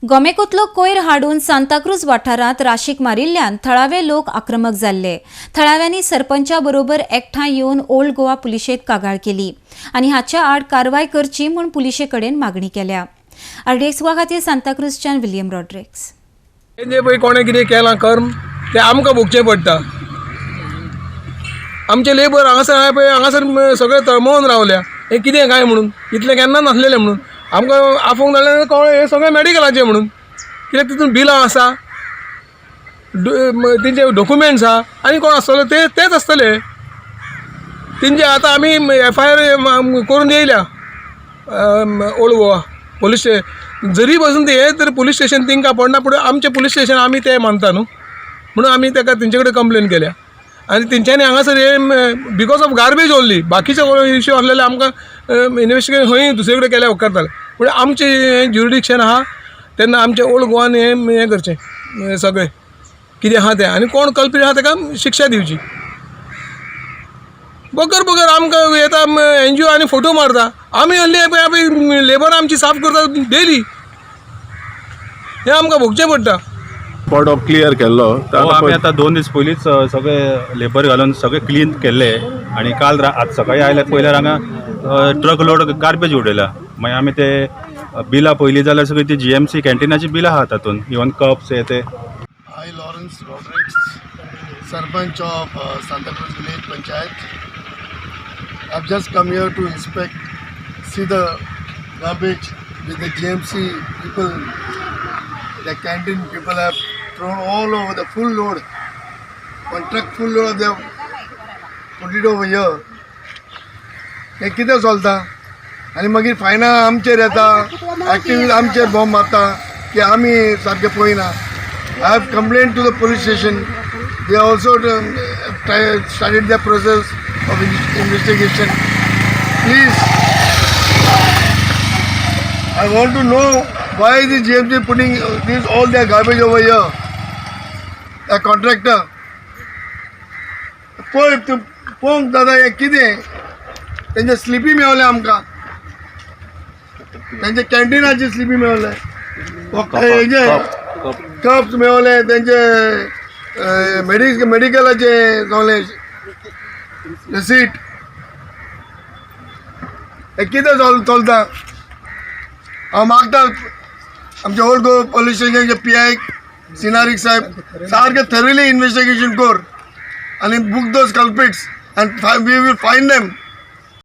गोमेकोतलो कोयर हाडून सांताक्रूज वाठारांत राशीक मारिल्ल्यान थळावे लोक आक्रमक जाल्ले. थळाव्यांनी सरपंचा बरोबर एकठांय येवन ओल्ड गोवा पुलिशेंत कागाळ केली आनी हाच्या आड कारवाय करची म्हूण पुलिशे कडेन मागणी केल्या. आरडीएक्स गोवा खातीर सांताक्रूजच्यान विलियम रॉड्रिक्स. जे पळय कोणें कितें केलां कर्म तें आमकां भोगचें पडटा. आमचे लेबर हांगासर हांवें पळय हांगासर सगळें तळमळून रावल्या, हें कितें काय म्हणून, इतलें केन्ना नासलेलें म्हणून आमकां आफोवंक जाल्यार कळ्ळें हें सगळें मॅडिकलाचें म्हणून, कित्याक तितून बिलां आसा, तेंचे डॉक्युमेंट्स आहा आनी कोण आसतलो ते तेच आसतले. तेंचे आतां आमी एफआयआर करून येयल्या ओल्ड गोवा पोलीस स्टेशन. जरी बसून ते हे तर पुलीस स्टेशन तेंकां पडना, पूण आमचें पुलीस स्टेशन आमी तें मानता न्हू, म्हणून आमी तेका तेंचे कडेन कंप्लेन केल्या. आनी तेंच्यांनी हांगासर हे because of garbage only, बाकीचे इश्यू आसलेले आमकां इन्वेस्टिगेशन खंय दुसरे कडेन केल्यार उपकारतालें, पूण आमचें हें ज्युरिडिक्शन आहा तेन्ना आमचें ओल्ड गोवान हें हें करचें सगळें कितें आहा तें, आनी कोण कल्प्रीट आहा तेका शिक्षा दिवची. बगर बगर आमकां येता एनजीओ आनी फोटो मारता, आमी हल्ली लेबर आमची साफ करता डेली, हें आमकां भोगचें पडटा. स्पॉट ऑफ क्लियर केल्लो. आमी आतां 2 दीस पयलींच सगळे लेबर घालून सगळे क्लीन केल्ले आनी काल आज सकाळी आयले पयल्यार हांगा ट्रक लोड गार्बेज उडयला. मागीर आमी ते बिलां पयलीं जाल्यार सगळीं ती जीएमसी कॅन्टिनाची बिलां आहा तातूंत, इवन कप्स हे ते. I Lawrence Rodrigues, sarpanch of Santacruz village panchayat. I have just come here to inspect, see the garbage with the GMC people, the canteen people have thrown all over the full load, one truck full load they have put it over here. हें कितें चलता आनी मागीर फायनां आमचेर येता, activist आमचेर bomb मारता की आमी सारकें पळयना. I have complained to the police station. They also started the process of investigation. Please, I want to know why the GMC putting this all their garbage over here. The contractor. पळय तूं पळोवंक दादा हें कितें, तेंचे sleepy मेवले आमकां, तेंचे कॅन्टिनाची sleepy मेवले, हेजे cups मेवले, तेंचे मेडिकलाचे सगळे रिसीट. हें कितें चलता. हांव मागता आमचे ओल्ड गोवा पोलीस स्टेशनचे पीआय सिनारीक साहेब सारकें थरोली इन्वेस्टिगेशन कर आनी book those culprits and we will find them.